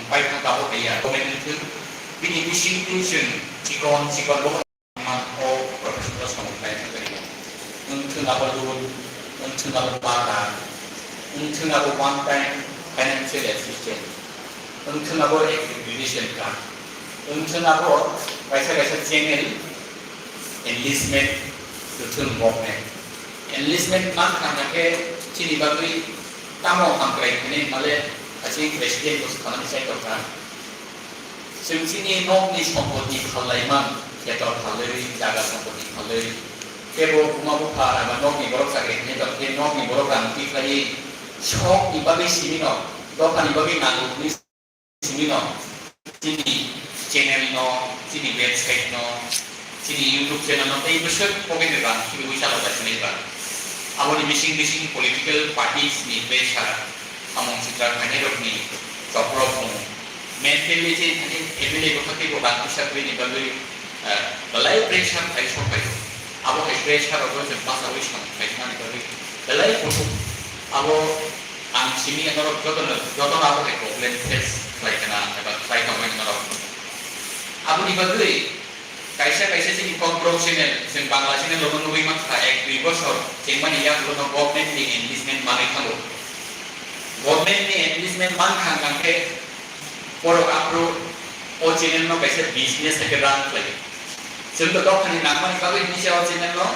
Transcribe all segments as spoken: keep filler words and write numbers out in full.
paithak abo hai ya, comment wngthwng. Bini bisingtwi chwng chikon chikon bo man o professional samung khai thangwi. Wngthwng abo loan, wngthwng abo bata, wngthwng abo one time financial assistance, wngthwng abo accreditation card, wngthwng abo kaisa kaisa channel enlistment, wngthwng government. Enlistment man thang khe chini bagwi tamo hamkrai khainai hwnmale, aching president bo sanani sai tongkha. Chwng chini nokni sompoti phalwi man, kheto phalwi, jaga sompoti phalwi, kebo buma bupha eba nokni borok chakri hinwi tong khe nokni borok rang twi khlaiwi sokni bagwi simi no, dophani bagwi nango hinwi simi no, chini channel no, chini website no, chini YouTube channel no tei bwswk pocket ni rang khibiwi chalo bai sinai ba. Aboni bising bising political parties ni pressure, samung sitra khainai rokni chokrokmung, mentally je thani family bwkha tei bo rang kisa kwrwini bagwi, eh, belai pressure khai sok phaio. Abo hai pressure rokno chwng bachaui samung khai thanani bagwi belai kuthuk. Abo ang simi norok jotono, jotono abo hai problem face khlai kana eba khlai tongmani norok. Aboni bagwi kaisa kaisa chini Kokborok channel, chwng Bangla channel rokno nugwi mankha, ek dui bosor chengmani yagulono government ni enlistment manwi thango. Government ni enlistment mankha hwnkhe borok aphuru o channel no kaisa business hai khe run khlaio. Chwng to dophani nangmani bagwi hinwi se o channel no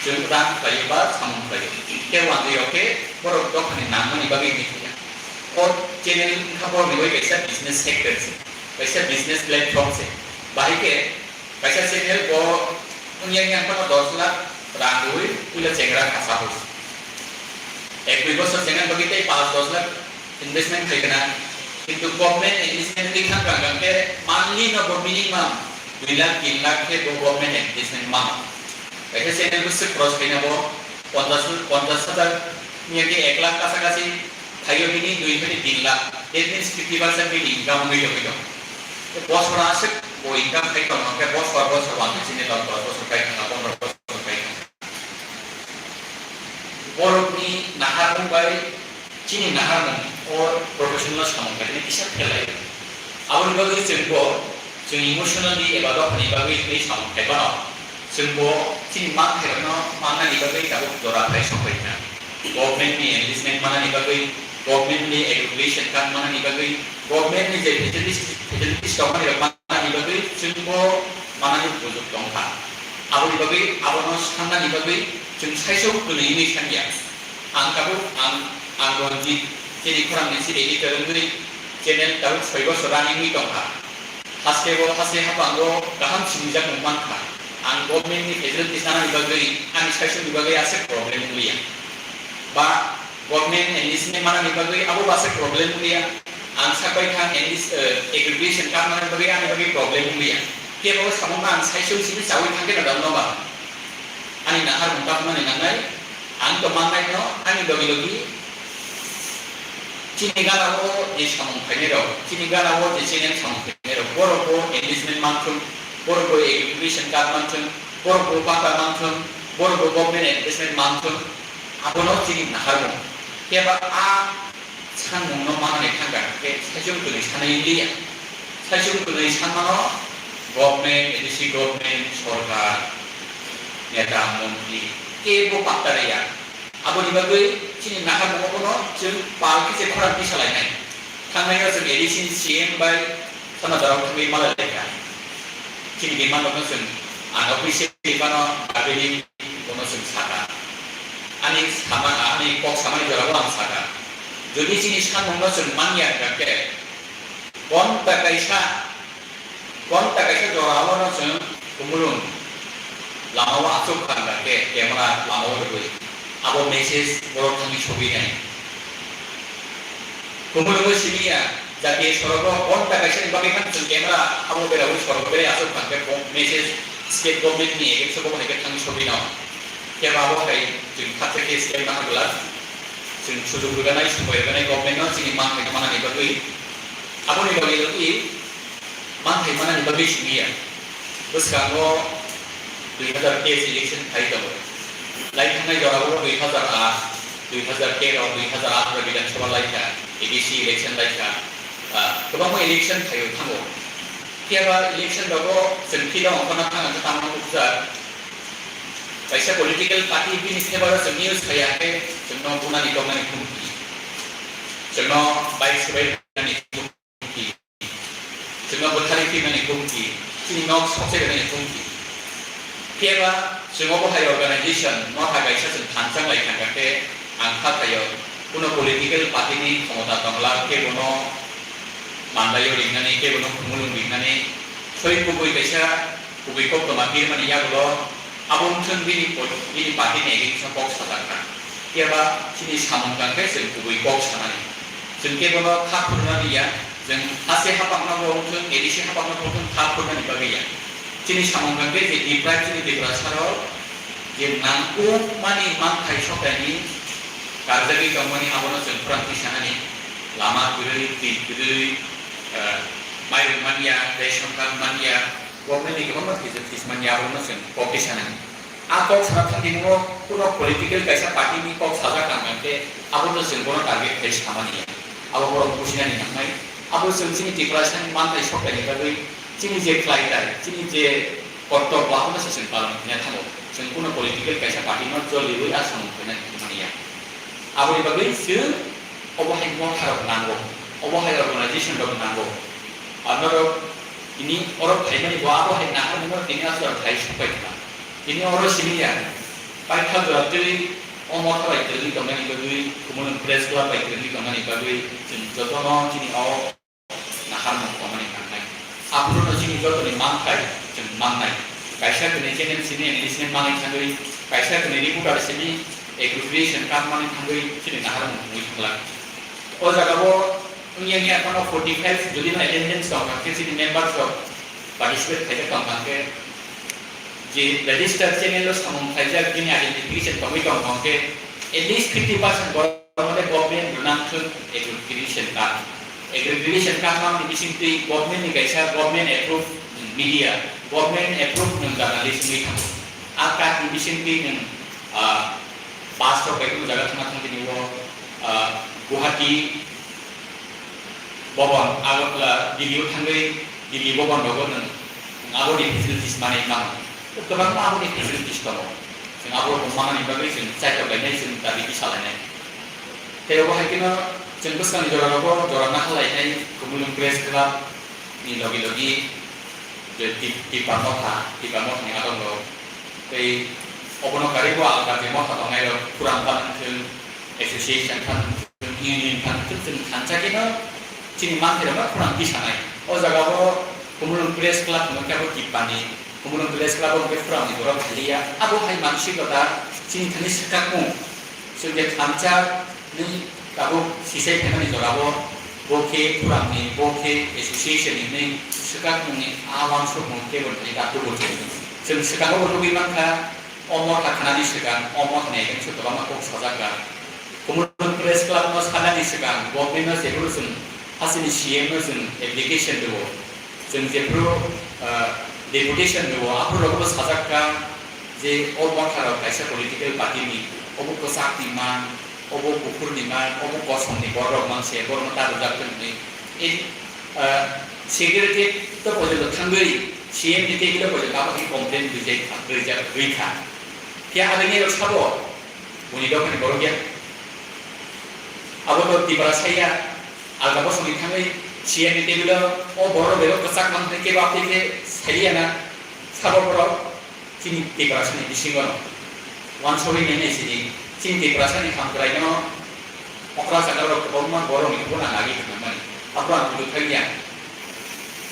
chwng run khlaio ba samung khlaio. Khe wanjwi o khe borok dophani nangmani bagwi hinwi khlaiya. O channel wngkha borokni bai kaisa business sector se, kaisa business platform se. Bahai khe kaisa channel bo wngya wngya phano dos lakh rang rwui puila chengra kha suppose. Ek dui bosor channel bagwi tei panch dos lakh investment khai kana. Kintu government investment wngwi thang kha hwnkhe monthly no bo minimum dui lakh tin lakh khe bo government investment mano. Kaisa channel bwswk cross khaina bo ponchash, ponchash hajar wngya khe ek lakh kacha kachi khaio bini dui thani tin lakh. That means fifty percent bini income wngwi tongwi tongo. Bosor aswk bo income khai tongo, hwnkhe bosor bosor uansuk chini dos bosor khai thangkha, pondro bosor khai thangkha. Borokni naharmung bai chini naharmung o professional samung khainai kisa pherlaio. Aboni bagwi chwng bo chwng emotionally eba dophani bagwi tei samung khai phano chwng bo chini manthairokno mannani bagwi tabuk jora phai sok phai kha. Government ni enlistment manani bagwi, government ni education card manani bagwi, government ni je facilities, facilities tongmani rok manani bagwi chwng bo manani bujok tongkha. Aboni bagwi abono sannani bagwi chwng saichung kwnwi wngwi sanya. Ang tabuk ang, ang Ranjit, chini khorang ni chini editor wngwi channel tabuk soi bosor running wngwi tongkha. Haste o, haste hapang o kaham sinijakmung mankha. Ang government ni facilities nanani bagwi, ani saichung ni bagwi aswk problem wngya. Ba government enlistment manani bagwi abo bwswk problem wngya. Ang sakbai kha enlist, eh, aggregation card manani bagwi ani bagwi problem wngya. Kebo samung ang saichung simi chawi thangkhe no dam no ba. Ani naharmung tabukmani nangnai, ang to mannai no, ani logi logi chini gana o je samung khainai rok, chini gana o je channel samung khainai rok, borok bo enlistment manthung, borok bo aggregation card manthung, borok bo pata manthung, borok bo government enlistment manthung, abono chini naharmung. Keba a Sanmungno manani thangkha khe saichung kwnwi sanai wngya. Saichung kwnwi sanmano government, A D C government, sorkar, neta, montri kebo patta rwya. Aboni bagwi chini naharmungo bono chwng pal khe se khorang tisa lainai. Thangnai o chwng A D C ni C M bai Sana jorao thangwi malai lai kha. Chini bimang rokno chwng, ang office se phano bargaining bono chwng sakha. Ani sama, ani kok samani jorao ang sakha. Jodi chini samungno chwng manya hwnkha khe, gonta kaisa, gonta kaisa jorao no chwng kumulung lamao achuk kha hwnkha khe, camera lamao rwgwi abo message borok thangwi sogwi nai. Kumulungo simi ya, jatiya sorogo gonta kaisani bagwi phano chwng camera abo beraui sorogo berai aswk phang khe bo message state government ni against o bo hai khe thangwi sogwi no. Khe abo hai chwng khatsa khe scam nahar glak. Chwng sujuk rwganai, sumbai rwganai government no chini manthai manani bagwi. Aboni bagwi bagwi Manthai manani bagwi simi ya. Bwskango dui hazar teis election phai tongo. Lai thangnai jorao dui hazar aat, dui hazar tero, dui hazar atharo Bidhan Sabha lai kha, A D C election lai kha. Ah, kwbangma election phaio thango. Phiya ba election rogo chwng phila ongkhorna thangna khe tamo nukjak. Kaisa political party bini favor o chwng news phaiya khe chwngno bunani tongmani humki. Chwngno bai swbai rwnani humki. Chwngno bwthari phimani humki. Chini nok sokse rwnani humki. Phiya ba chwng obo hai organization no ha kaisa chwng thansa lai thangkha khe ang kha phaio kuno political party ni khomota tongla khe bono mandaio ringnani khe bono khumulwng ringnani soi kubui kaisa kubui koktwma pirmani yagulo abo wngthwng bini po-, bini party ni against o kok sajakha. Phiya ba chini samung tang khe chwng kubui kok sanani. Chwng khe bono kha phurunani ya, chwng hase hapakno bo wngthwng, A D C hapakno bo wngthwng kha phurunani bagwi ya. Chini samung tang khe je Tipra, chini Tiprasa rok je nang ukmani manthai sokaini karjagwi tongmani abono chwng khorang tisanani lama kwrwi, twi kwrwi, eh, mairum manya, ration card manya, government ni kwbangma fees, fees manya abono chwng kok tisanani. A kok sana thang tini o kuno political kaisa party ni kok sajak tang khe abono chwng bono target khai samani ya. Abo borok businani nangnai. Abo chwng chini Tiprasa ni manthai sokaini bagwi chini je khlai tai, chini je kortobbo abono se chwng palon khaina thango. Chwng kuno political kaisa party no joliwi a samung khaina mani ya. Aboni bagwi chwng obo hai motha rok nango, obo hai organization rok nango. Anorok tini oro phaimani bo abo hai naharmung no tini aswk hai sokpai kha. Tini oro simi ya, paitha jora twi o motha bai twrwngwi tongnani bagwi, Khumulwng Press Club bai twrwngwi tongnani bagwi chwng jotono chini o naharmung tongmani nangnai. Aphuru no chini jotoni manthai chwng mannai. Kaisa kwnwi channel simi N L D C ni manwi thangwi, kaisa kwnwi reporter simi appropriation cut manwi thangwi chini naharmung wngwi thangla. O jaga o wngya wngya phano forty five jodi no attendance tong kha khe chini members rok participate khaijak tong kha khe je register channel o samung khaijak bini identification tongwi tong kha khe at least fifty percent borok no government rwnang thwng accreditation card. Accreditation card mang ni bising twi government ni kaisa government approved media, government approved nwng journalist wngwi thango. A card ni bising twi nwng, ah, bus rok bai kunu jaga thangna thang tini o, ah, Guwahati, Bobon, Agartala, Delhi o thangwi Delhi Bobon rogo nwng aboni facilities manwi mano. Kwbangma aboni facilities tongo. Chwng abo rokno manani bagwi chwng chaitok lainai, chwng dabi kisa lainai. Tei obo hai kheno chwng bwskangni jora rogo jora naha lainai, Khumulwng Press Club ni logi logi je Tip-, Tipra Motha, Tipra Motha ni adong rok. Tei obono karwi bo alga je motha tongnai rok, Khurang Phan wngthwng, association phan wngthwng, union phan wngthwng, chwng thansa kheno chini manthai rok no khorang tisanai. O jaga o Khumulwng Press Club hwnwi khe abo Tipra ni, Khumulwng Press Club o hwnkhe Khurang ni borok thaliya. Abo hai mansik rok da chini thani swkakmung. Chwng je thansa ni tabuk sisai phaimani jora o, bo khe Khurang ni, bo khe association ni hwnwi swkakmung ni a wansukmung tei bo thani da tubun. Chwng swkango bo nugwi mankha, o motha khnani swkang, o motha ni against o kwbangma kok sajak kha. Khumulwng Press Club no sanani swkang, government no jephuru chwng, hasteni C M no chwng application rwo, chwng jephuru, ah, deputation rwo, aphuru rokbo sajak kha je o motha rok kaisa political party ni, obo kwchak ni man, obo buphur ni man, obo kosom ni borok rok man se, borok no ta rwjak thung hwnwi. E, ah, secretary to poito thangwi C M ni table o poito abo khe complain rwjak, rwjak, rwi kha. Khe aboni rok sabo, boni dophani borok ya. Abo to Tiprasa ya, alga bosongni thangwi C M ni table o, o borok rok kwchak man khe kebo aphi khe saliya na, sabo borok chini Tiprasa ni bisingo no. Wansugwi nai nai sidi, chini Tiprasa ni hamkrai no, okra sakal rok kwbangma borok ni bo nang agi thangmani. Abo ang kudu thangya.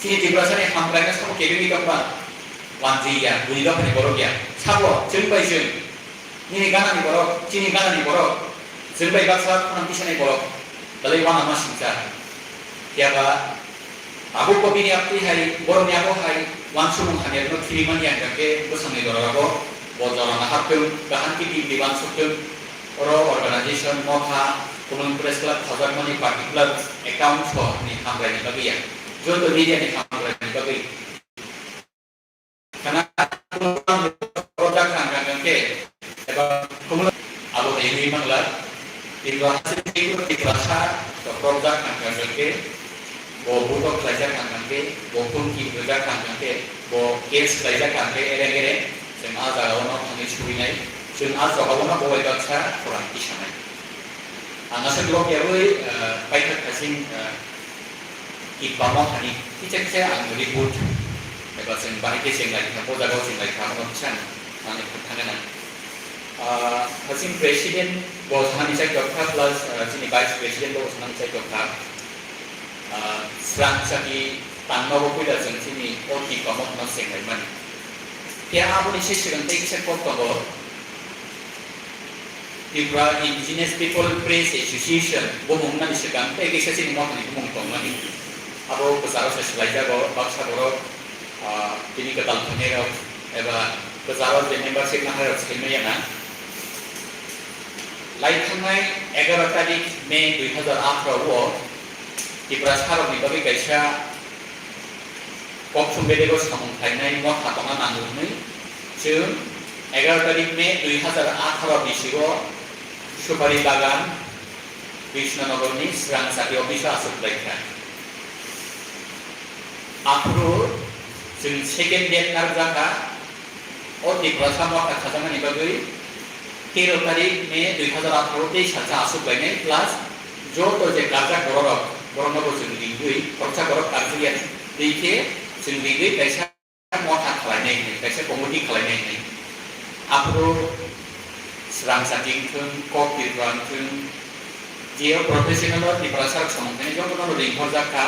Chini Tiprasa ni hamkrai no sabo kebengwi tongma, wanjwi ya, boni dophani borok ya. Sabo, chwng bai chwng. Nini ganani borok, chini ganani borok, chwng bai baksa khorang tisanai borok, belai uanama singcha. Phiyaba tabukbo bini aptwi hai, borokni abo hai uansukmung hamyarokno khibimani ang khe bwsangni jora rogo bo jora nahartwng, kaham khe bibli uansukthwng. Oro organization, motha, Khumulwng Press Club sajakmani particular account so ni hamkraini bagwi ya, joto media ni hamkraini bagwi. Kana project ang kang khe, eba kumula abo ini mangla, Tiprasa, Tiprasa project ang kang khe, Bo butok khlaijak ang khe, bo phone ki rwjak ang khe, bo case khlaijak ang khe, ereng ereng chwng a jaga o no thangwi suinai, chwng a jaga o no bo bai baksa khorang tisanai. Ang aswk lok yawi, eh, paithak thasing, eh, kibamo thani kisa kisa ang report eba chwng bahai khe chwng lai kha, bo jaga o chwng lai kha, omo kisa ang thangna. Ah, thasing president bo thani chai tokha, plus, ah, chini vice president bo thani chai tokha. Ah, srang sati tangma bo puila chwng chini o kibamo no chwng lai mani. Phiya aboni se swkang tei kisa kok tongo. Tripura Indigenous People Press Association bumung nani swkang tei kisa chini mothani bumung tongmani. Abo kwcharo se swlaijago, baksa borok, ah, tini kwtal thangnairok eba kwcharo je membership naharok se maya na. Lai thangnai egaroh tarik May dui hazar atharo o Tiprasarokni bagwi kaisa Koksum bedego samung khlainai motha tongna nango hwnwi chwng egaroh tarik May dui hazar atharo bisingo Supari Bagan, Krishnanagarni Srang Sati office-o achuk lai kha. Aphuru chwng second date narwkjakha. O Tiprasa motha khajaknani bagwi tero tarik May dui hazar atharo tei salsa achuk lainai, plus joto je karjak bororok, borokno bo chwng ringwi, khoroksa borok karjakya twi khe chwng ringwi kaisa motha khwlainai hwnwi, kaisa committee khwlainai hwnwi. Aphuru Srang Sati wngthwng, Kok Tripura wngthwng, je o professional o Tiprasa rok samung thani jotono ringkhorjak kha.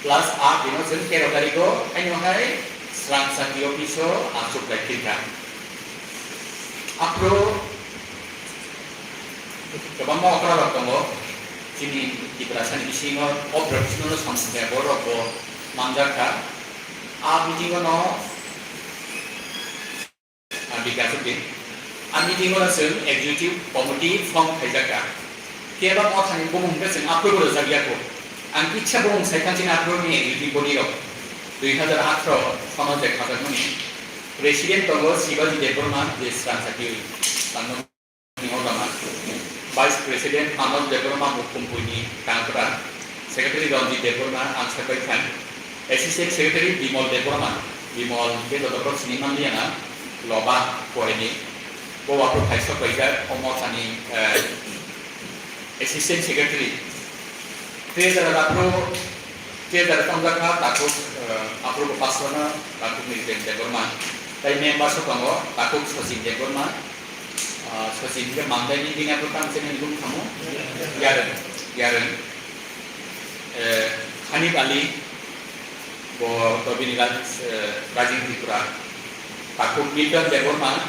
Plus a dino chwng tero tarikgo haino hai Srang Sati office-o achuk lai phirkha. Aphuru kwbangma okra rok tongo, chini Tiprasani bisingo o professional samung khe borok bo manjak kha. A meeting-o no Ah, Bikash Uddin. A meeting-o chwng executive committee form khaijak kha. Phiya ba mothani bumung hwnkhe chwng aphuru bo rwjak ya kho. Ang kisa bumung sai thang chini aphuru ni executive body rok dui hazar atharo sono je khajakmani. President tongo Shivaji Debbarma, je Srang Sati, tangmo ni Hodama. Vice President Manoj Debbarma, Mukumpuini Kangpra. Secretary Ranjit Debbarma, ang sabai thang. Assistant Secretary Bimal Debbarma, Bimal hwnkhe joto borok sini manliya na, Loba Koini, bo waphru khaisok kaijak, o mothani, eh, Assistant Secretary. Treasurer aphru, Treasurer tongjak kha, takhuk, eh, aphru bo pasrona, takhuk Nijen Debbarma. Tai member so tongo, takhuk Sachin Debbarma, ah, Sachin hwnkhe Mandai ni Dingapur Council ni bung thango, Yareng, Yareng. Eh, Hanif Ali, bo to bini raj-, eh, Rajing Tripura. Takhuk Milton Debbarma,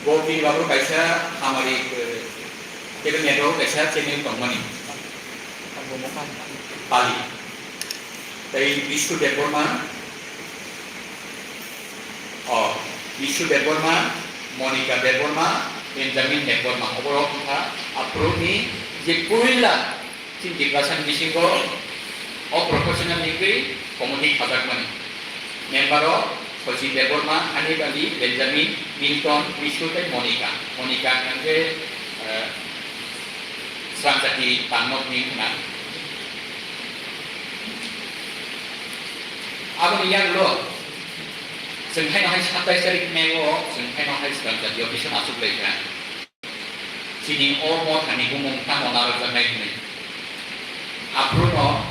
bo bini babu kaisa hamari, eh, cabinet o kaisa channel tongmani. Pali. Tei Bishu Debbarma, o, Bishu Debbarma, Monica Debbarma, Benjamin Debbarma, oborok wngkha aphuruni je puila Chini Tiprasani bisingo o professional ni wngwi committee khajakmani. Member o Sachin Debbarma, Hanif Ali, Benjamin, Milton, Bishu tei Monica. Monica hwnkhe, eh, Srangchati Tangmokni wngkha. Aboni yagulo chwng haino hai satais tarik May o chwng haino hai Srangchati office o achuk lai kha. Chini o mothani bumung tamo narwkjaknai hwnwi. Aphuru no,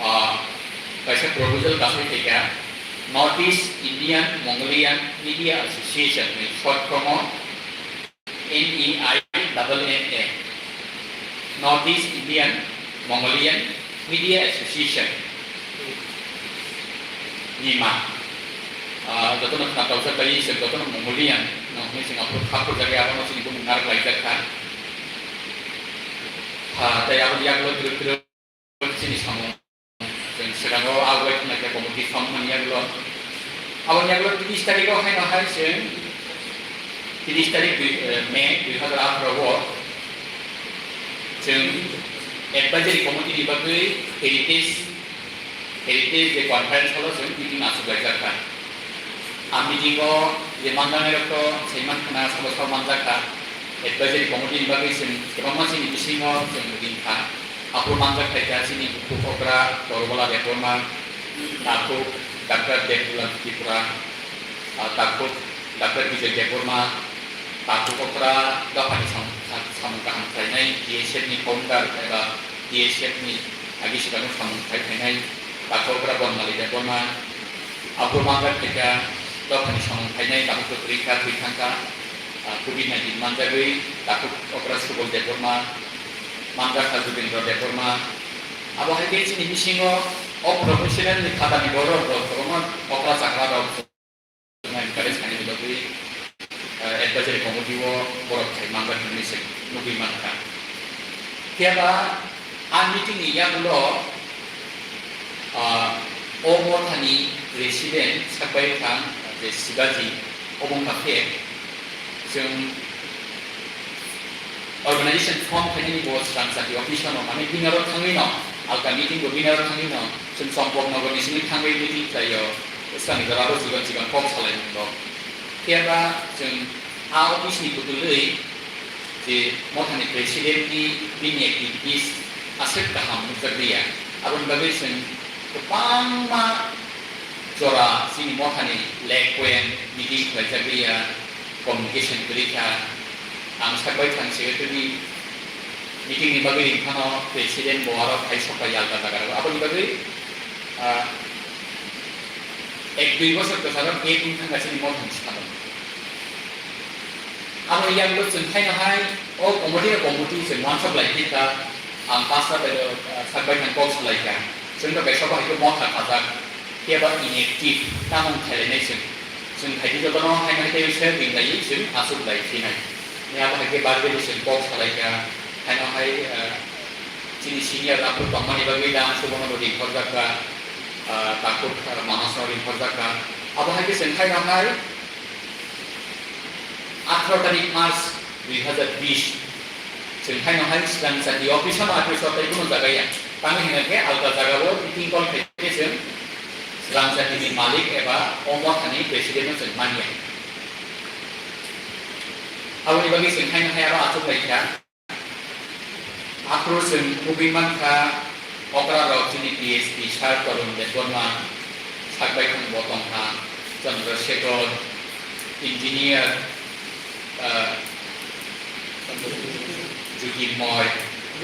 ah, kaisa proposal kasai phaikha, North East Indian Mongolian Media Association ni short form o N E I double M A, North East Indian Mongolian Media Association ni ma, ah, jotono khna tawsa bai se jotono Mongolian no hwnwi se aphuru kha phurjak ya, abono chini bumung narwk laijak kha. Ah, tei aboni yagulo twrwk twrwk chini samung. Chwng swkango abo bai khna khe committee form mani yagulo. Aboni yagulo tris tarikh o haino hai chwng tris tarikh dui, eh, May dui hazar atharo o chwng advisory committee ni bagwi heritage Heritage Day conference hall o chwng meeting achuk laijak kha. A meeting o je manjaknai rok to saiman khna sabo sabo manjak kha. Advisory committee ni bagwi chwng kwbangma chini bisingo chwng ring kha. Aphuru manjak khaikha chini bukhuk okra Torbola Debbarma, takhuk Doctor Debdulal Tripura, ah, takhuk Doctor Bijoy Debbarma, takhuk okra dophani sam-, sam-, samung kaham khlainai, D S F ni founder eba D S F ni agi sikano samung khai phainai, takhuk okra Bonmali Debbarma, aphuru manjak khaikha dophani samung khainai, takhuk kwrwi kha, thwi thangkha, ah, covid nineteen manjagwi, takhuk okra Subol Debbarma, manjak kha Jubindra Debbarma. Abo hai khe chini bisingo o professional ni phatani borok rok kwbangma okra chakra rok encourage khainani bagwi, eh, advisory committee o borok khai manjak hinwi se nugwi mankha. Phiya ba a meeting ni yagulo, ah, o mothani president Sakbai Thang je Sibaji obo wngkha khe chwng organization form khainani bo Srangchati office no, mane binaro thangwi no, alka meeting bo binaro thangwi no, chwng Champaknagar ni simi thangwi meeting khlaio, swkangni jora bo chikon chikon kok salai mung rok. Phiya ba chwng a office ni kwtwlwi je mothani president ni bini activities aswk kaham nukjak liya, aboni bagwi chwng kwbangma jora chini mothani lek poyang meeting khlaijak liya, communication kwrwi kha. Ang Sakbai Thang secretary meeting ni bagwi ring phano president bo aro phai sokha yalta jaga rw. Aboni bagwi, ah, ek dui bosor kwcharo gap wng thangkha chini mothani salo. Aboni yagulo chwng khaino hai o committee no committee chwng uansuk lai khe kha, ang pastor bai, ah, Sakbai Thang kok salai kha. Chwng no kaisa bahai khe motha khajak. Phiya ba inactive, tamung khailainai chwng. Chwng hai di jotono haino hai tei se ring laiwi chwng aswk lai phinai. Ni abo hai khe birthday ni chwng kok salai kha, haino hai, eh, chini senior aphuru tongmani bagwi da ang subono bo ringkhorjak kha, eh, takhuk, eh, Manas no ringkhorjak kha. Abo hai khe chwng haino hai atharo tarik March dui hazar bish, chwng haino hai Srangchati office no address o tei bono jaga ya. Tamni hwnba khe alka jaga o meeting call khai khe chwng Srangchati ni malik eba o mothani president no chwng man ya. Aboni bagwi chwng haino hai aro achuk lai kha. Aphuru chwng nugwi mankha, okra rok chini P S P sir Tarun Debbarma, Sakbai Thang bo tongkha, Chandra Shekhar, engineer, ah, Jyotirmoy.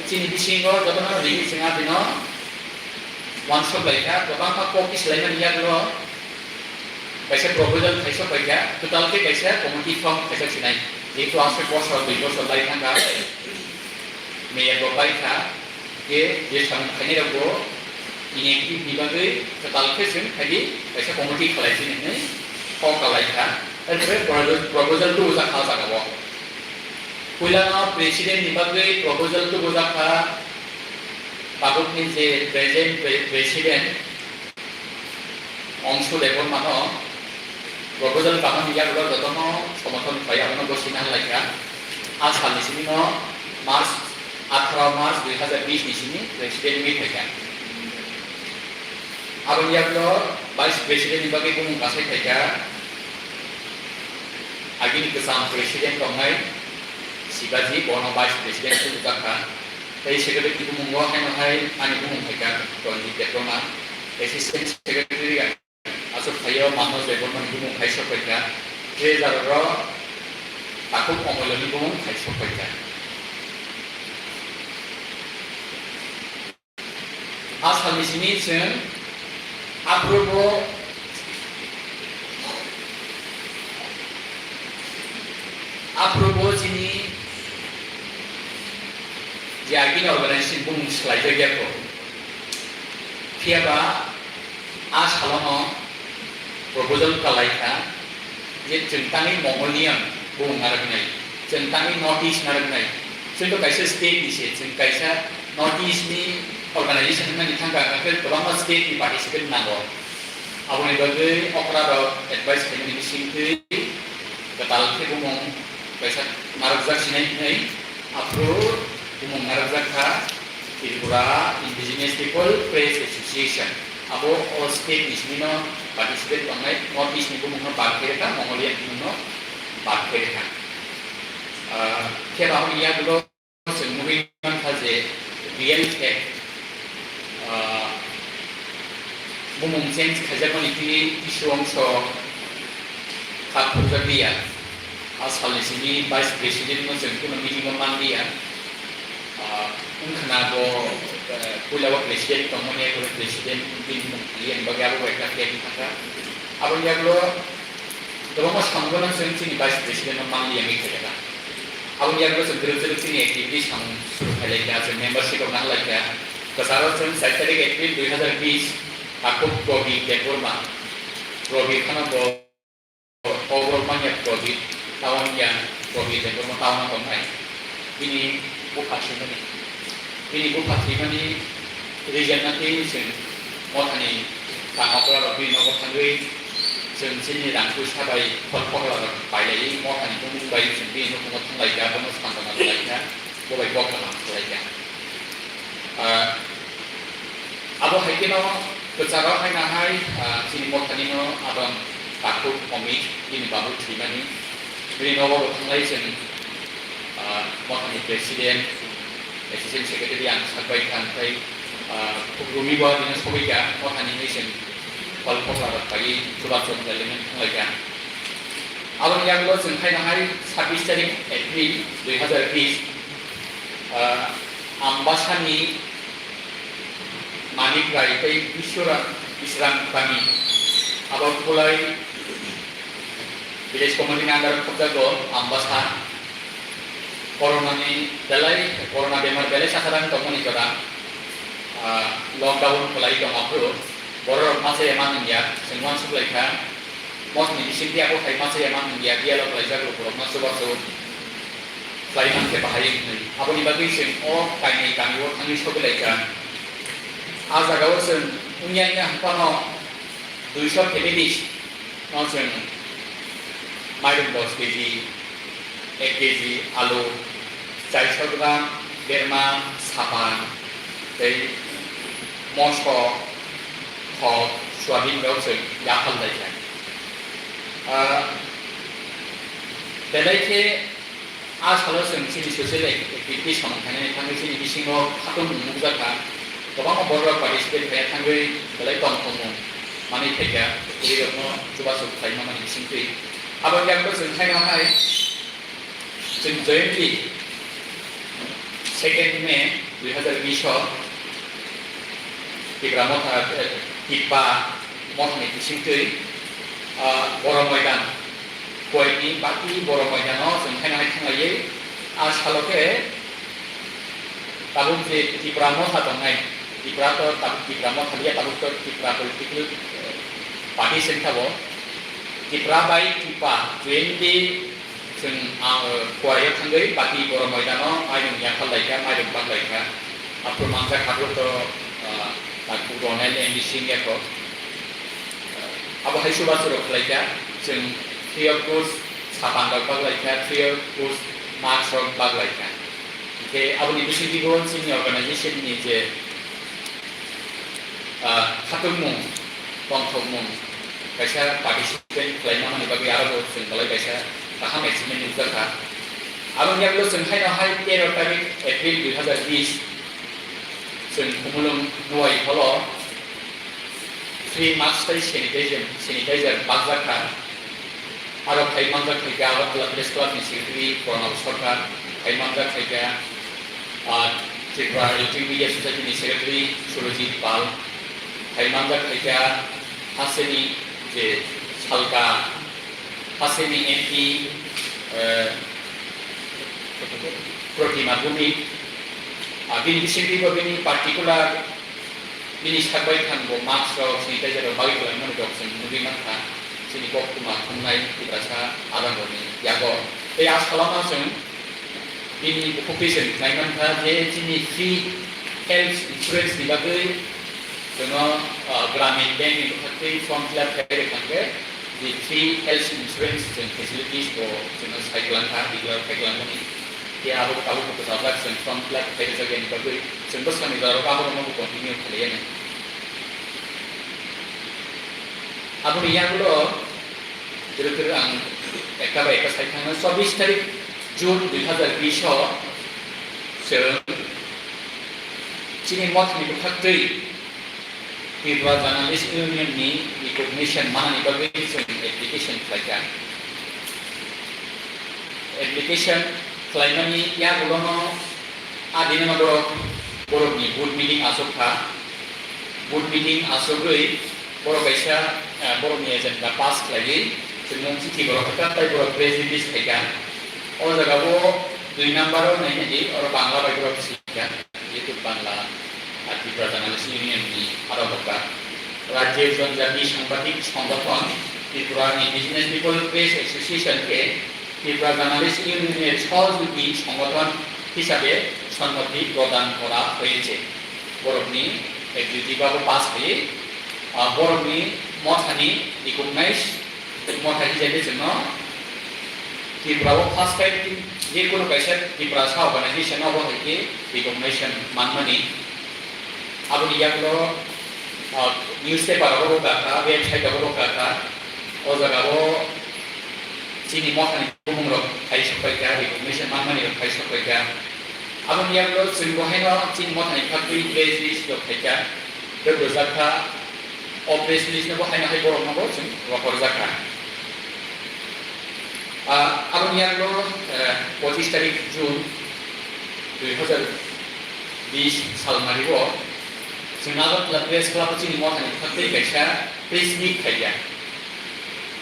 Chini bisingo jotono rini chwng abino uansuk lai kha, kwbangma kok khe swlaimani yagulo kaisa proposal khaisok bai kha, kwtal khe kaisa committee form khaijak sinai. Jehetu aswk bosor, dui bosor lai thang kha, mayor bo bai kha, je, je samung khainai rok bo inactive ni bagwi kwtal khe chwng khaidi kaisa committee khalai sini hinwi kok kalai kha. Arpore proposal, proposal tubujak kha o jaga o. Puila no president ni bagwi proposal tubujak kha, tabuk ni je present pre-, president, Ongsu Debbarma no proposal kaham ni yagulo jotono somorthon khlai abono gosina lai kha. A sal ni simi no March, atharo March dui hazar bish ni simi president wngwi phai kha. Aboni yagulo vice president ni bagwi bumung kasai phai kha. Agini kwcham president tongnai Sibaji, bono vice president tubujak kha. Tei secretary ni bumungo haino hai ani bumung phai kha Ranjit Debbarma, assistant secretary. Aswk phaio Manoj Debbarmani bumung khai sok pai kha, treasurer o Takhuk Omoiloni bumung khai sok pai kha. A salni simi chwng aphuru bo, aphuru bo chini je agini organization bumung swlaijak ya kho. Phiya ba, a salono proposal kalai kha je chwng tangwi Mongolian bumung narwknai, chwng tangwi North East narwknai. Chwng to kaisa state ni se, chwng kaisa North East ni organization wngmani thangkha, hwnkhe kwbangma state ni participant nango. Aboni bagwi okra rok advice khaimani bisingtwi kwtal khe bumung kaisa narwkjak sinai hwnwi aphuru bumung narwkjak kha. Tripura Indigenous People Press Association, abo o state ni simi no participate tongnai, North East ni bumung no bad khe rwkha, Mongolian bumung no bad khe rwkha. Ah, khe ba hwnwi yagulo chwng nugwi mankha je real fact, ah, bumung change khaijakmani tini kisu ongso kha phurjakliya. A salni simi vice president no chwng kuno meeting o manliya. Ah, wngkhana bo, eh, puila o president tongmani, abo president bini mung kaliya ni bagwi abo bai kha khe thangkha. Aboni yagulo kwbangma samung no chwng chini vice president no manliya wngwi khaijak kha. Aboni yagulo chwng kwrwk kwrwk chini activity samung suru khailai kha, chwng membership rok nang lai kha. Kwcharo chwng char tarik April dui hazar bis, takhuk Probir Debbarma, Probir phano bo Kok rok manya Probir, town ya, Probir Debbarma town o tongnai. Bini bupha thwimani, bini bupha thwimani reason na tei chwng mothani tangokra rok bini nogo thangwi chwng chini rang puisa bai khol khokla rok pailaiwi mothani bumung bai chwng bini nukhungo thanglaikha, bono santona rwlaikha, bo bai kok kaham khlaikha. Ah, abo hai kheno kwcharo haino hai, ah, chini mothanino abang takhuk Omit bini babu thwimani. Bini nogo bo thanglai chwng, ah, mothani president, assistant secretary ang sakbai kha, tei, ah, khuk rumi bo bini sogwi kha, mothani hinwi chwng khol khokla rok paiwi chubachu wngkha, lemon thanglai kha. Aboni yagulo chwng haino hai sabbish tarik April dui hazar bis, ah, Ambasani Manik Rai tei Biswara Bisram Kami abo Khulai village committee ni under o khopjago Ambasa. Corona ni belai, corona bemar belai sasarang tongmani jora, ah, lockdown khwlai tong aphuru borok rok masa ema nungya, chwng uansuk lai kha. Mosni bisingtwi abo hai masa ema nungya, biyalo khlaijak rok borok no chubachu khlai man khe bahai wng hwnwi. Aboni bagwi chwng o kainwi kami o thangwi sogwi lai kha. A jaga o chwng wngya wngya hwn phano duiso families no chwng mairum dos kg, ek kg alu, chaiso gram berma sapan tei moso, thok, soyabin rok chwng yaphal lai kha. Ah, belai khe a salo chwng chini social activity samung khainani thangwi chini bisingo khatungmung nukjak kha. Kwbangma borok rok participate khaiya thangwi belai tongthokmung manwi phaikha, bwrwi rokno chubachu khlaima mani bisingtwi. Abo yakno chwng khaino hai chwng jointly second May dui hazar bish o Tipra Motha, eh, Tipra Mothani bisingtwi, ah, Boro Moidan, Kuwaini bati Boro Moidano chwng haino hai thanglaiwi, ah, salo khe tabuk je Tipra Motha tongnai, Tipra to tab-, Tipra Motha liya, tabuk to Tipra Political, eh, Party se wngkha bo. Tipra bai Tipa jointly chwng, ah, Kuwai o thangwi bati Boro Moidano mairung yaphar lai kha, mairung bak lai kha. Aphuru manjak haphuru to, ah, Takhuk Ronel M D C wngya kho. Abo hai chubachu rok khlai kha, chwng free of cost sapan rok bak lai kha, free of cost mask rok bak lai kha. Hwnkhe aboni bisingtwi bo chini organization ni je, ah, khatungmung, tongthokmung, kaisa participant khlaima mani bagwi aro bo chwng belai kaisa kaham achievement nukjak kha. Aboni yagulo chwng haino hai tero tarik April dui hazar bish chwng Khumulwng Nuwai hall o free mask tei sanitizer, sanitizer bakjak kha. Aro phai manjak khaikha Agartala Press Club ni Secretary Pranab Sarkar, phai manjak khaikha, ah, Tripura Electronic Media Society ni Secretary Surojit Pal, phai manjak khaikha hasteni je salka, hasteni M P, eh, Protima Bhumik, ah, bini bisingtwi bo bini particular bini sak bai thang bo mask rok, sanitizer rok bagwi kwlangmani rok chwng nugwi mankha. Chini koktwma thumnai Tiprasa adamrokni yago. Tei a salama chwng bini bukhuk twi chwng nai mankha je chini free health insurance ni bagwi chwngno, ah, Gramin Bank ni bwkhaktwi form fill up khai rwkha hwnkhe, je free health insurance chwng facilities bo chwngno sai kwlangkha, declare khai kwlangmani. Tei abo tabuk bo kwchajak chwng form fill up khai rwjak yani bagwi chwng bwskangni jorao abo rokno bo continue khlai yani. Aboni yagulo kwrwi kwrwi ang ekta bai ekta sai thangna, chobbish tarik June dui hazar bish o chwng Chini mothani bwkhaktwi Tripura Journalist Union ni recognition manani bagwi chwng application khlaikha. Application khlaimani yagulono a dinino borok, borokni board meeting achukha. Board meeting achugwi borok kaisa, eh, borokni agenda pass khlaiwi chwngno chithi borok kha, tei borok press release khaikha. O jagao dui number o nainani oro Bangla bai borok sikha. Jehetu Bangla, ah, Tripura Journalist Union ni aro bwkha. Rajya Janjati Sangbadik Sangathon, Tripura Indigenous People Press Association khe Tripura Journalist Union ni sohojogwi sangathon hisabe sonmoti prodan kora hoyeche. Borokni executive abo pass khayi, ah, borokni mothani recognize Motha hijaide chwngno Tripura o first time je kono kaisa Tiprasa organization no bo hai khe recognition manmani. Aboni yagulo, ah, newspaper rogo bo kakha, website rogo bo kakha, o jaga o chini mothani bumung rok khai sok pai kha, recognition manmani rok khai sok pai kha. Aboni yagulo chwng bo haino chini mothani khatwi press release rok khai kha. Rwjakha, o press release no bo haino hai borok no bo chwng rohorjakha. Ah, aboni yagulo, eh, pochish tarik June dui hazar bish salmari o chwng Agartala Press Club o chini mothani khatwi kaisa press meet khaikha.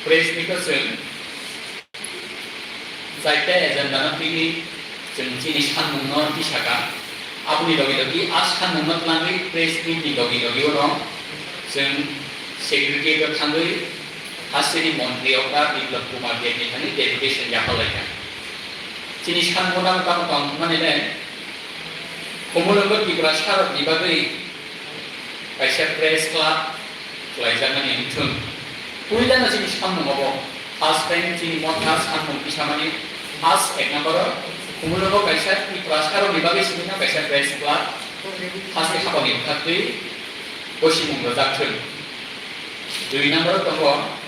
Press meet o chwng Chaita agenda no twiwi chwng chini sanmung no tisaka. Aboni logi logi a sanmung no twlangwi press meet ni logi logi o no chwng secretariat o thangwi hasteni montri okra Biplab Kumar Deb ni thani deputation yapharlaikha. Chini sanmung no tamo tong thumani le Khumulwngo Tiprasa rok ni bagwi kaisa press club khlaijakmani wngthung. Puilano chini samung obo first time chini motha samung tisamani first ek number o Khumulwngo kaisa Tiprasa rok ni bagwi simi no kaisa press club haste habani bwkhaktwi bosimung rwjak thung. Dui number o tongo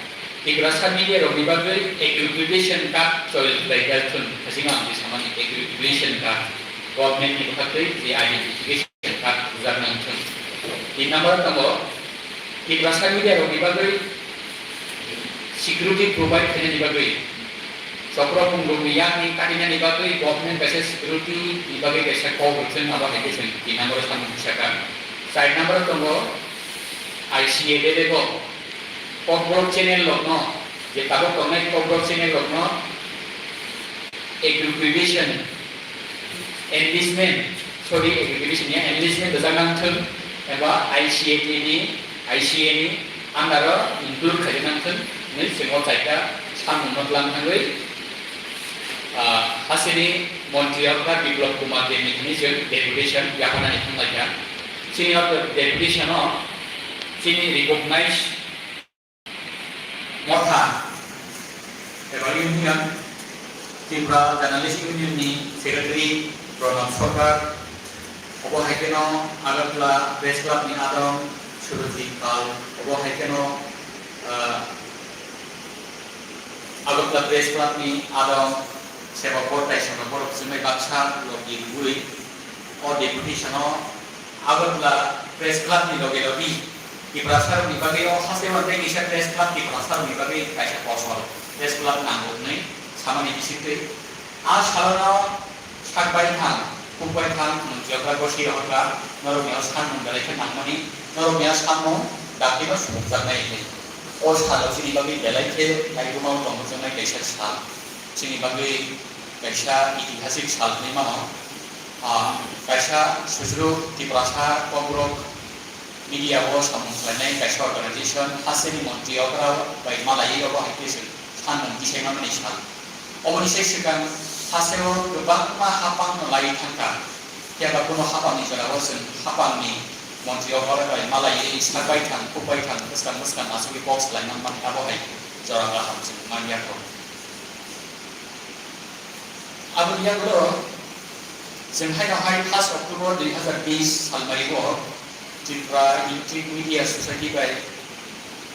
Tiprasa media rok ni bagwi accreditation card choil khlai jak thung. Hasing ang samani accreditation card government ni bwkhaktwi je identification card rwjak nang thung. Tin number tongo, Tiprasa media rok ni bagwi security provide khainani bagwi, chokro pungrok ni yakni katinani bagwi government kaisa security ni bagwi kaisa kok rwchung abo hai khe chwng tin number o samung tisaka. Char number tongo, I C A bebego Kokborok channel rokno, je tabuk tongnai Kokborok channel rokno accreditation, enlistment, sorry, accreditation ya, enlistment rwjak nang thung, eba I C A T ni, I C A ni under o include khaijak nang thung, hinwi chwng o chaita samung no tlang thangwi, ah, hasteni montri okra Biplab Kumar Deb ni thani chwng deputation yapharnani thanglaikha. Chini o deputation o chini recognize Motha eba Union, Tripura Journalist Union ni Secretary Pranab Sarkar, obo hai kheno Agartala Press Club ni adong Surajit Pal, obo hai kheno, ah, Agartala Press Club ni adong Seba Bortai, Seba Borok chumai baksa logi rwui o deputation o Agartala Press Club ni loge logi Tiprasa rok ni bagwi o haste uan tei kisa press club Tiprasa rok ni bagwi kaisa kosol press club nango hwnwi samani bisingtwi a salo no sak bai thang, khuk bai thang, mwnti okra gosi rohorkha, norok ni o sanmung belai khe nangmani, norok ni o sanmung dakti no sumukjaknai hinwi. O salo chini bagwi belai khe naiguma o tongmwjaknai kaisa sal. Chini bagwi kaisa itihasik sal hinwi mano. Ah, kaisa Suchuruk Tiprasa Kokborok media o samung khlainai kaisa organization, hasteni montri okra bai malaiwi obo hai khe chwng sanmung tisai manmani sal. Oboni sai swkang hasteo kwbangma haphang no laiwi thangkha. Phiya ba kuno haphangni jorao chwng haphangni montri okra bai malaiwi sak bai thang, khuk bai thang, bwskang bwskang achugwi kok salai manmani abo hai jora kaham chwng man ya kho. Aboni yagulo chwng haino hai first October dui hazar bish salmari o Tripura Electronic Media Society bai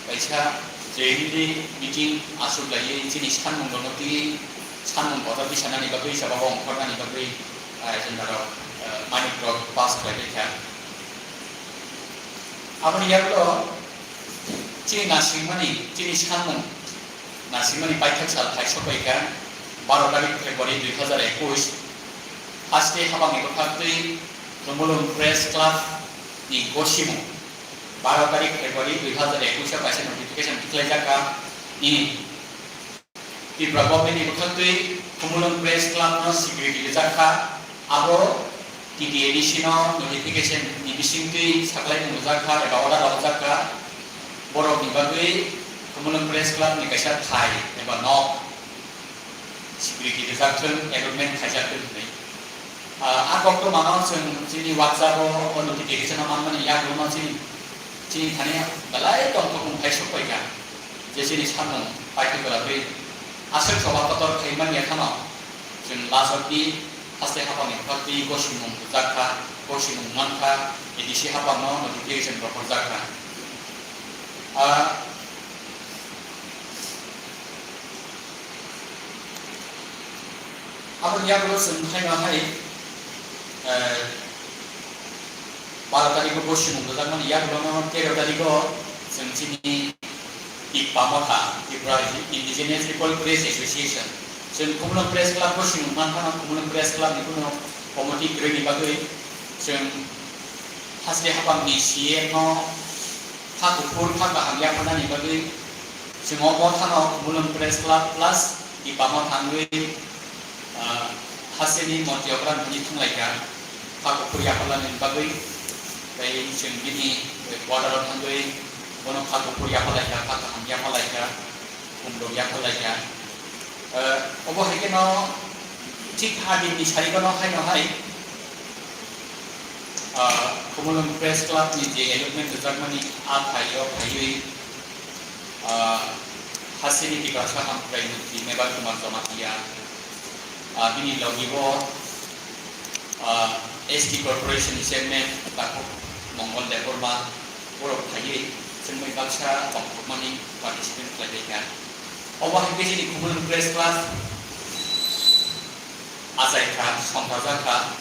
kaisa jointly meeting achuk laiwi chini sanmung rokno twiwi sanmung kotor tisanani bagwi, sabao ongkhornani bagwi, ah, agenda rok, ah, manik rok pass khlai kha. Aboni yagulo chini nasikmani, chini samung nasikmani paithak sal phai sokphaikha, baro tarik February dui hazar ekush. Haste habangni bwkhaktwi Khumulwng Press Club ni gosimung baro tarik February dui hazar ekush o kaisa notification tikhlaijakha. Nini Tripura government ni bwkhaktwi Khumulwng Press Club no security rijak kha, abo T T A D C no notification ni bisingtwi saklai rijak kha eba order rok rijak kha, borok ni bagwi Khumulwng Press Club ni kaisa thai eba nok security rijak thung, allotment khaijak thung hinwi. Ah, a koktwmano chwng chini WhatsApp o, o notification o manmani yagulono chini, chini thani belai tongthokmung phai sokphaikha, je chini samung paithak kwlagwi aswk choba kotor khai manya khano chwng last o twi haste hapangni bwkhaktwi gosimung rwjak kha, gosimung mankha, A D C hapangno notification rohorjak kha. Ah, Aboni yagulo chwng haino hai, eh, baro tarikgo bo simung rwjakmani yagulono tero tarikgo chwng chini Tippa Motha, Tripura Indigenous People Press Association, chwng Khumulwng Press Club bo simung mankhano, Khumulwng Press Club ni bono committee kwrwini bagwi chwng haste hapangni C M no kha kuphur kha kaham yapharnani bagwi chwng o mothano Khumulwng Press Club plus Tippa Motha wngwi, ah, hasteni Monti Okra thani thanglaikha kha kuphur yapharnani bagwi. Tei chwng bini border o thangwi bono kha kuphur yapharlaikha, kha kaham yapharlaikha, khumrok yapharlaikha. Eh, obo hai kheno thik a dinni sarigono haino hai, ah, Khumulwng Press Club ni je allotment rwjakmani a phaio phaiwi, ah, hasteni Tiprasa Hamkrai Mantri Mebar Kumar Jamatia, ah, bini logi bo, ah, S T Corporation ni Chairman Takhuk Mongol Debbarma, borok phaiwi chwngwi baksa tongthokmani participant khlailaikha. Obo hai khe chini Khumulwng Press Club achaikha, songkhajakha.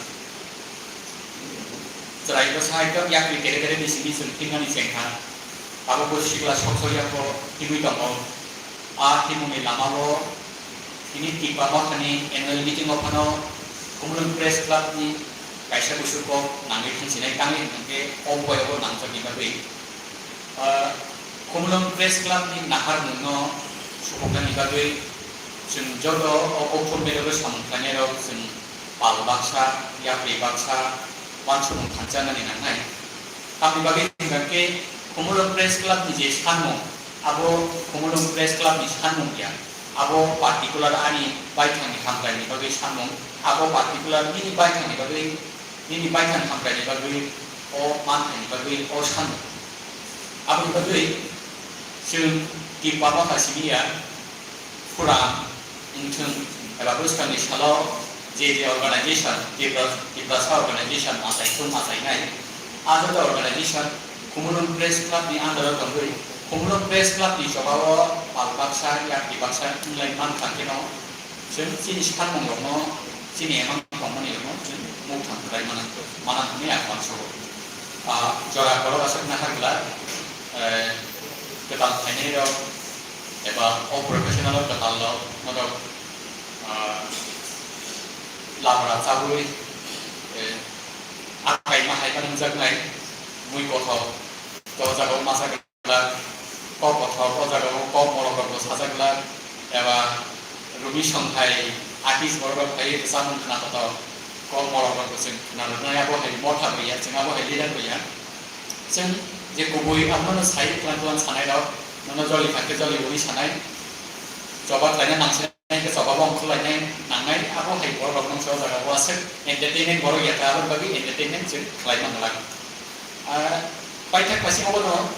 Chwrairok sahai khe yakri kere kere ni simi chwng thwimani chengkha. Abo bo sikla sok sok yakho thwimwi tongo. A thwimungni lamao tini Tippa Mothani annual meeting o phano Khumulwng Press Club ni kaisa busu kok nangwi thansinai tangwi hwnkhe o boyabo nangjakni bagwi, ah, Khumulwng Press Club ni naharmungno supuknani bagwi chwng joto o kophur bedero samung khlainairok chwng pal baksa, yapri baksa, uansukmung thansa nani nangnai. Tamni bagwi hwnkhe Khumulwng Press Club ni je sanmung, abo Khumulwng Press Club ni sanmung ya. Abo particular ani baithangni hamkraini bagwi sanmung, abo particular nini baithangni bagwi, nini baithang hamkraini bagwi, o manthaini bagwi o sanmung. Aboni bagwi chwng Tippa Motha simi ya, Phuran wngthung eba bwskangni salo je je organization, Tipra-, Tiprasa organization achaithung achainai, a joto organization Khumulwng Press Club ni under o tongwi, Khumulwng Press Club ni chobao pal baksa, yakri baksa wnglai mankha kheno, chwng chini sanmungrokno, chini emang tongmanirokno chwng mukthang khlai mana, mana hwnwi ang uansugo. Ah, jora borok aswk nahar glak, eh, kwtal phainairok, eba o professional o kwtal rok norok, ah, labra chabwi, eh, akai mahai ma nungjaknai mui kothok to jagao masa glak, kok kothok o jagao kok morok rok bo sajak glak, eba rumi song hai artist borok rok phaiwi bwsa mung khna kotor kok morok rok bo chwng khna rwnai, abo hai motha bo ya, chwng abo hai leader bo ya. Chwng je kubui abono sai twlang twlang sanai rok, nono joli thangkhe joli uni sanai, choba khlaina nangsinai khe choba bo ongkhorlainai nangnai, abo hai borok rok nungsa o jaga o aswk entertainment borok ya kha, aboni bagwi entertainment chwng khlai mangwlak. Ah, paithak phaising obono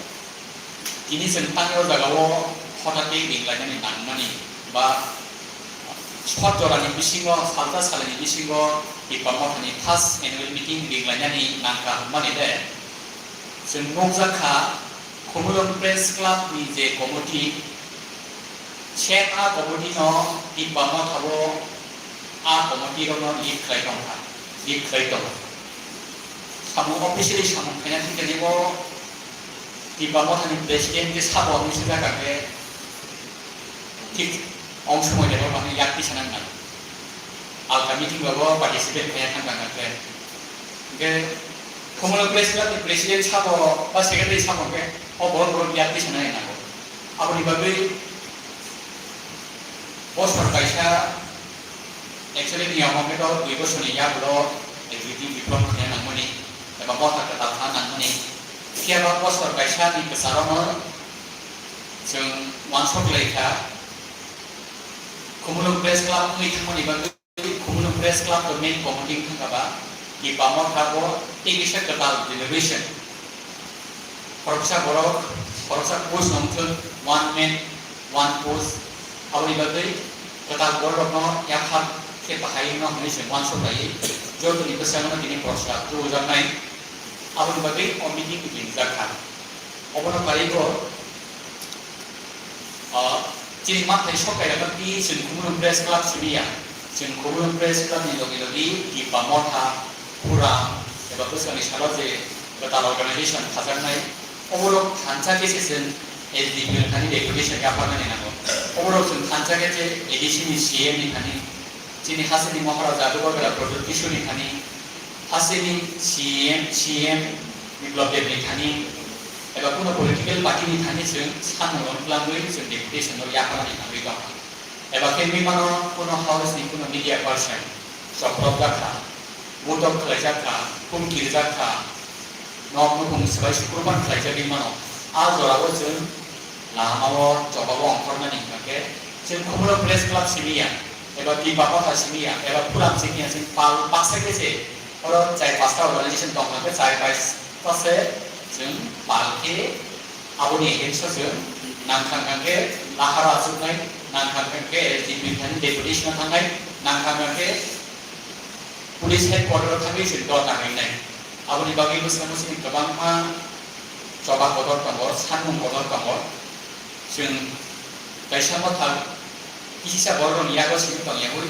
tini chwng tangwi o jaga o hothat khe ringlainani nangmani ba sot jorani bisingo, salsa salini bisingo Tippa Mothani first annual meeting ringlainani nangkha hwnmani le, chwng nukjak kha, Khumulwng Press Club ni je committee, same a committee no Tippa Motha bo a committee rok no lead khlai tong kha, lead khlai tongo. Samung officially samung khaina thik khe bo Tipra Mothani president khe sabo hwnwi swijak khe thik ong somoi level mani yak tisa nang nang. Alka meeting rogo participate khaiya thang thang khe. Hwnkhe Khumulwng Press Club ni president sabo ba secretary sabo hwnkhe o borok borok yak tisa nang nango. Aboni bagwi bosor kaisa actually niyom hwnkhe to dui bosorni yagulo executive diploma khaiya nangmani eba motha kwtal kha nangmani. Phiya ba bosor kaisa ni kwcharo no chwng uansuk lai kha. Khumulwng Press Club wngwi thangmani bagwi Khumulwng Press Club to main committee wngkha kha ba Tipra Motha bo tei kisa kwtal deliberation. Khoroksa borok, khoroksa post nongthwk, one man, one post. Aboni bagwi kwtal borok rokno yaphar khe bahai wngno hwnwi se uansuk laiwi jotoni bwskango tini prostab tubujaknai. Aboni bagwi o meeting rijak kha. Obono karwi bo, ah, chini mathai sok kairokno twi chwng Khumulwng Press Club simi ya. Chwng Khumulwng Press Club ni logi logi Tipra Motha, Phuram, eba bwskangni salo je kwtal organization khajaknai, oborok thansa khe se chwng S D P O ni thani deputation yapharnani nango. Oborok chwng thansa khe je A D C ni C M ni thani, chini hasteni Maharaja Adubagala Pradyot Kishore ni thani, hasteni C M, C M Biplab Deb ni thani, eba kuno political party ni thani chwng samung rom twlangwi chwng deputation no yapharnani nangwi tongkha. Eba khe wngwi mano kuno house ni kuno media person chopropjak kha, mutok khlaijak kha, humki rijak kha, nok nukhung swbai sukurban khlaijagwi mano. A jorao chwng lamao chobao ongkhornani hwnkhe chwng Khumulwng Press Club simi ya, eba Tipra Motha simi ya, eba Phuram simi ya, chwng pal baksa khe se oro chai pasta organization tong hwnkhe chai pasta se chwng pal khe aboni against o chwng nangkha hwnkhe lahara achuknai, nangkha hwnkhe S D P thani deputation thangnai, nangkha hwnkhe police headquarter o thangwi chwng dota ringnai. Aboni bagwi bwskango chini kwbangma choba kotor tongo, sanmung kotor tongo. Chwng kaisa motha kisa borokni yago simi tong yawi,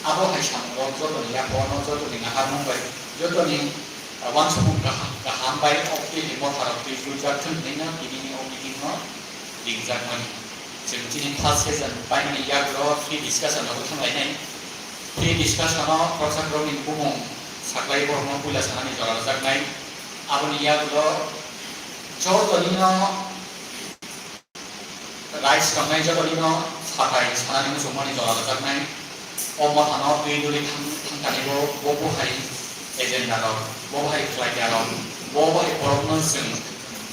abo hai samungrok jotoni yago no jotoni naharmung bai, jotoni, ah, uansukmung kaham, kaham bai o twi ni motha rok twi gujak thwng hwnwi no tini ni o meeting no ringjak mani. Chwng chini first session paimani yago free discussion rok thang lainai. Free discussion o khoroksa borokni bumung saklai borokno puila sanani jora rwjaknai. Aboni yago jotoni no rise tongnai, jotoni no satai sanani muchungmani jora rwjaknai. O mothano twi duli thang, thangkani bo, bo bo hai agenda rok, bo bo hai khlaida rok, bo bo hai borokno chwng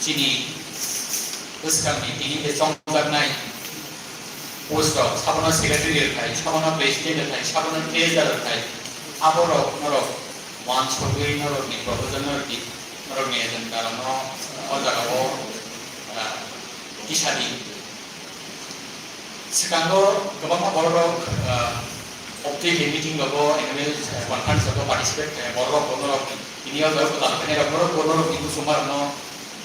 chini bwskangni tini je chongjaknai post rok, sabono secretary rwkhai, sabono president rwkhai, sabono treasurer rwkhai, aborok norok uansugwi norokni proposal norok di, norokni agenda rokno o jagao, ah, tisadi. Swkango kwbangma bororok, ah, optoyik meeting rogo, annual conference rogo participate khlai bororok bo norok tini o jaga kwtal khainai rok norok bo norok ni muchungma rokno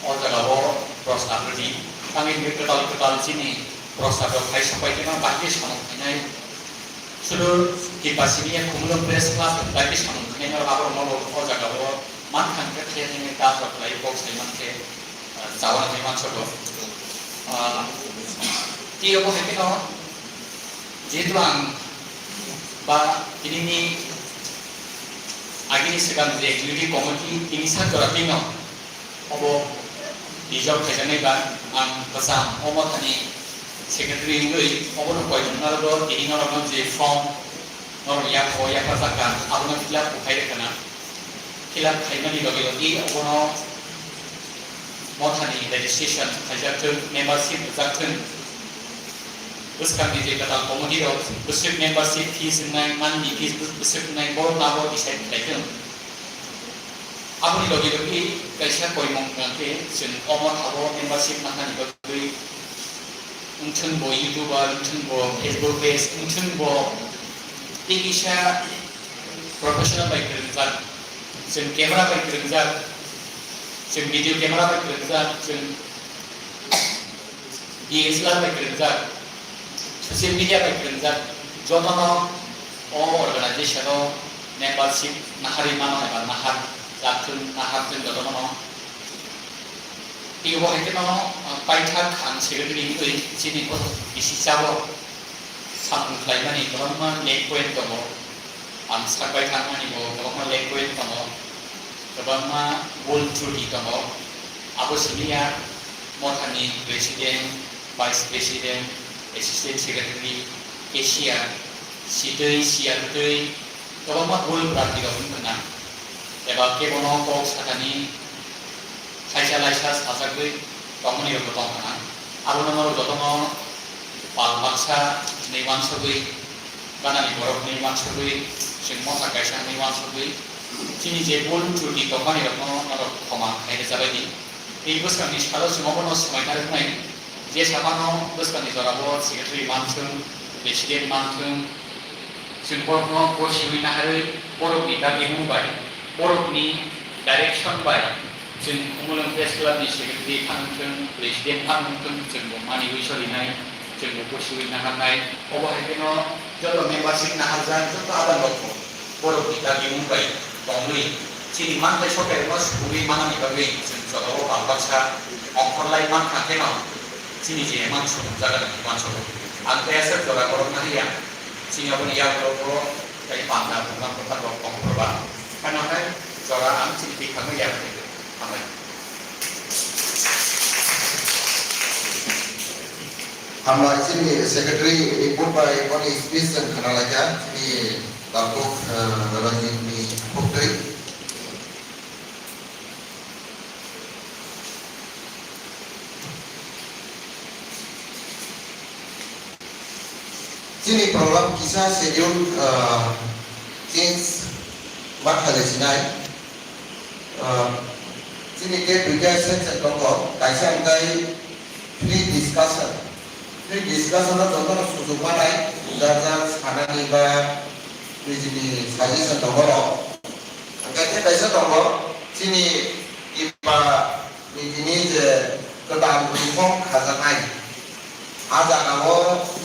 o jaga o prostab rwdi. Tangwi hwnwi kwtal kwtal chini prostab rok hai sapai khe bahai khe samung khainai. Sudu Tipra simi ya Khumulwng Press Club bahai khe samung khainai norok aborok no bo o jaga o man kha hwnkhe thaiya thaiya kaam rok khlai kok sai man khe. Chawani twi mansogo. Ah, tei obo hai kheno, jehetu ang ba tinini agini swkang je executive committee tini sak jora twino obo dissolve khaijaknai ba ang kwcham o mothani secretary wngwi obono koichwng narwgo tini norokno je form norok yapha o yapharjak kha abono fill up bo khai rwkha na. Fill up khaimani logi logi obono mothani registration khaijak thung, membership rwjak thung. Bwskangni je kwtal committee rok bwswk membership fees wngnai, monthly fees bwswk wngnai, borok abo decide khlai thung. Aboni logi logi kaisa koimung hwnkhe chwng omo thabo membership manani bagwi wngthung bo YouTuber, wngthung bo Facebook page, wngthung bo tei kisa professional bai kwrwngjak, chwng camera bai kwrwngjak, chwng video camera bai kwrwngjak, chwng D S L R bai kwrwngjak, social media bai kwrwngjak, jotono o organization o membership naharwi mano eba nahar jak thung, nahar thung jotono. Tei bo hai kheno, ah, paithak ang secretary wngwi chini bo bisi chao samung khlaimani kwbangma lag point tongo. Ang sakbai thangmani bo kwbangma lag point tongo, kwbangma bul truti tongo. Abo simi ya mothani president, vice president, assistant secretary, cashier, sitwi siya kwtwi kwbangma bul prarthi rok wng khna. Eba kebono kok sakani kaisa laisa sajagwi tongmani rokbo tong khna. Abono norok jotono pal baksa hinwi uansugwi, ganani borok hinwi uansugwi, chwng motha kaisa hinwi uansugwi, chini je bul chuti tongmani rokno norok khoma khai rwchabai di. Tei bwskangni salo chwng obono swmai narwknai, je saphano bwskangni jorao secretary manthwng, president manthwng, chwng borokno gosiwi naharwi borokni dagimung bai, borokni direction bai, chwng Khumulwng Press Club ni secretary phan wngthwng, president phan wngthwng, chwngbo maniwi solinai, chwngbo gosiwi naharnai. Obo hai kheno joto membership naharjak joto adang rokbo borokni dagimung bai tongwi chini manthai sokairokno supungwi manani bagwi chwng jorao pal baksa ongkhorlai mankha kheno chini je mansukmung jaga ni uansukmung. Ang khe aswk jora borok nahaiya. Chini aboni yagulo borok tei panda buma kwthar rok kok borok ba. Hano hai jora ang chini tikhagwi ya khe hambai. Hambai chini secretary report bai boni speech chwng khna laikha chini tabuk, eh, Ranjit ni buktui. Chini program kisa schedule, ah, change ma khaijak sinai. Ah, chini khe duita section tongo, kaisa hwnkhe free discussion. Free discussion o jotono sujuk manai, jar jar sanani ba nijini suggestion tongo rok. Hwnkhe khe kaisa tongo, chini iba nijini je kwtal rukok khajaknai. A jagao